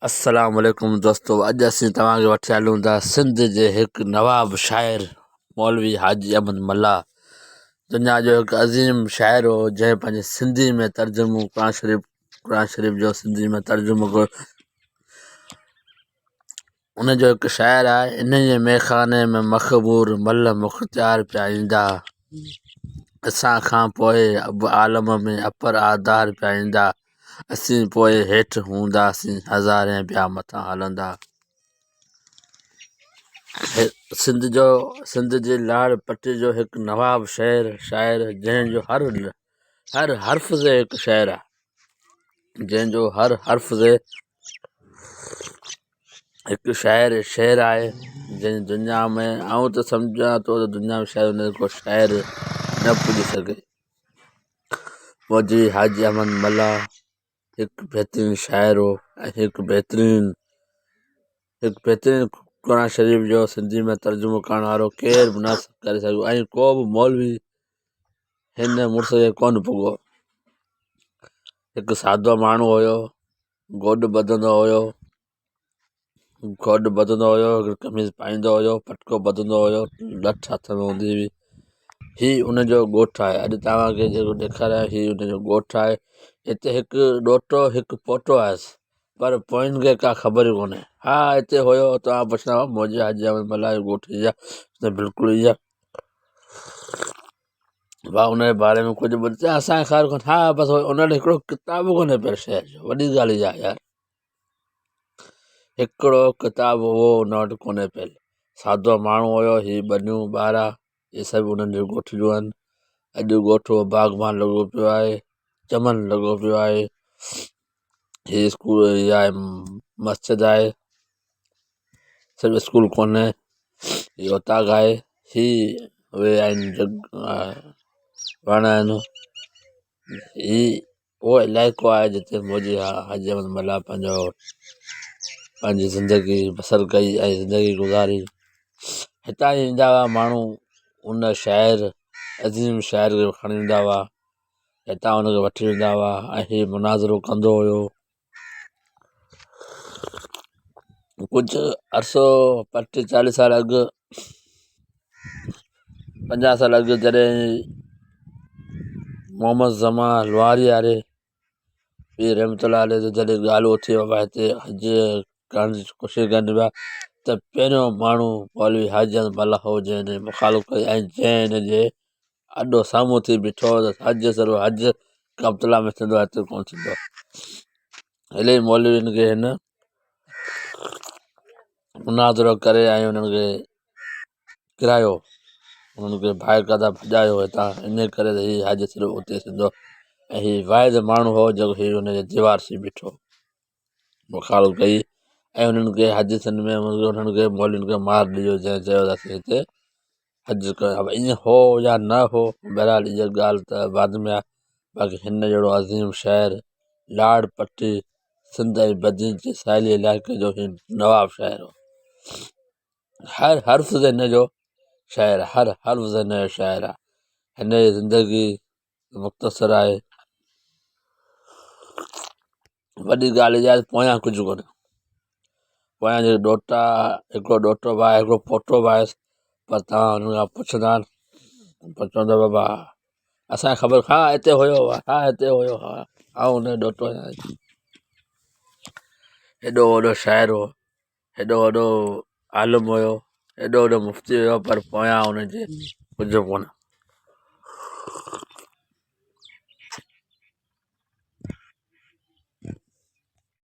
السلام عليڪم دوستو اڄ اسين توهان کي وٺي هلون ٿا سنڌ جي هڪ نواب شاعر مولوي حاجي احمد ملاح دنيا جو هڪ عظيم شاعر هو جنهن پنهنجي سنڌي ۾ ترجمو قرآن شريف قرآن شريف جو سنڌي ۾ ترجمو ڪيو ان جو هڪ شاعر آهي انهيء ميخاني ۾ مخمور مل مختيار پيا ايندا اسان کان پوء به عالم ۾ اپر آڌار پيا ايندا اسين پوء هيٺ هونداسين هزارين پيا مٿان هلندا. سنڌ جو سنڌ جي لاڙ پٽي جو هڪ نواب شعر شاعر جنهن جو هر هر حرف تي هڪ شعر آهي جنهن جو هر حرف تي هڪ شاعر شعر آهي جنهن دنيا ۾ آئون ته سمجهان ٿو ته دنيا ۾ شايد هن جو ڪو شاعر نه پڄي سگهي. مولوي حاجي احمد ملاح هڪ بهترين شاعر هو ۽ هڪ بهترين هڪ بهترين قرآن شريف جو سنڌي ۾ ترجمو ڪرڻ وارو ڪير به نه ڪري سگهيو ۽ ڪو به مولوي هن مڙس کي ڪونه پڳو. هڪ سادو ماڻهو هيو گوڏ ٻڌندو هيو گوڏ ٻڌندو هيو قميص پائيندو هيو پٽڪو ٻڌندو هيو لٺ هٿ ۾ هوندي هئي هي ان جو ڳوٺ آهي اڄ توهان کي جيڪو ڏيکاريان هي ان جو ڳوٺ آهي هتي هڪ ڏوهٽو هڪ پوٽو آهيس پر پوين کي ڪا خبر ئي ڪونهي ها هتي هيو توهان پڇندا منهنجي حاجي احمد ملاح جو ڳوٺ هي آهي ته بلڪل هي آهي ڀاء ان جي باري ۾ ڪجهه ٻڌ اسان کي خبر ڪونهي ها بس ان وٽ هڪڙو ڪتاب ڪونهي پيل شعر جو وڏي ڳالهه اها آهي يار هڪڙو ڪتاب هو ان وٽ ڪونهي پيل سادو ماڻهو هيو هي ٻنيون ٻارا اهي سڀ انهن جي ڳوٺ جون آهن اڄ ڳوٺ باغبان لڳو پيو آهي چمن لڳو پيو آهي هي اسڪول هي آهي مسجد آهي سڀ اسڪول ڪونهي هي اوطاق آهي هي اهي آهن وڻ آهن هي اهو علائقو آهي جتي مولوي حاجي احمد ملاح پنهنجو پنهنجي زندگي بسر ڪئي ۽ زندگي گذاري هتان ايندا هئا ماڻهو ان شاعر عظيم شاعر کي کڻي ايندا هئا هتان ان کي وٺي ويندا هئا ۽ هي مناظرو ڪندو هيو ڪجهه عرصو 35 40 سال اڳ 50 سال اڳ جڏهن محمد زمان لواري واري پير رحمت الله عليه تي جڏهن ڳالهه اٿي بابا هتي حج ڪرڻ جي ڪوشش ڪن پيا ته پهريون ماڻهو مولوي حاجي احمد ملاح هو جنهن هن جي مخالفت ڪئي ۽ جنهن هن جي آڏو سامهون ٿي بيٺو ته حج صرف حج ڪعبة الله ۾ ٿيندو آهي هتي ڪونه ٿيندو آهي. الائي مولوين کي هن مناظرو ڪري ۽ انهن کي ڪرايو انهن کي باقاعده ڀڄايو هتان ان ڪري ته هي حج صرف اتي ٿيندو ۽ هي واحد ماڻهو هو جيڪو هي ان جي ديوار ٿي بيٺو. مخالفت ڪئي ۽ انهن کي حديثن ۾ انهن کي مولوين کي مار ڏنو جنهن چيو ته اسين هتي حج ڪيو ائين هو يا نه هو بهرحال اها ڳالهه ته بعد ۾ آهي باقي هن جهڙو عظيم شاعر لاڙ پٽي سنڌ ۽ بدين جي ساحلي علائقي جو هي نواب شاعر هو هر حرف تي هن جو شعر هر حرف تي هن جو شعر آهي هن جي زندگي مختصر آهي وڏي ڳالهه اها آهي ته پويان ڪجهه ڪونهي پويان جيڪي ڏوهٽا هڪڙو ڏوهٽو به آهي هڪڙو پوٽو به آهيس پر توهان هن کان پڇندا پر چوندو بابا اسانکي خبر ها هتي هيو ها هتي هيو ها آئون هن جو ڏوهٽو آهيان هيڏو وڏو شاعر هو هيڏو وڏو عالم هيو هيڏو وڏو مفتي هيو پر پويان هن جي ڪجهه به ڪونهي.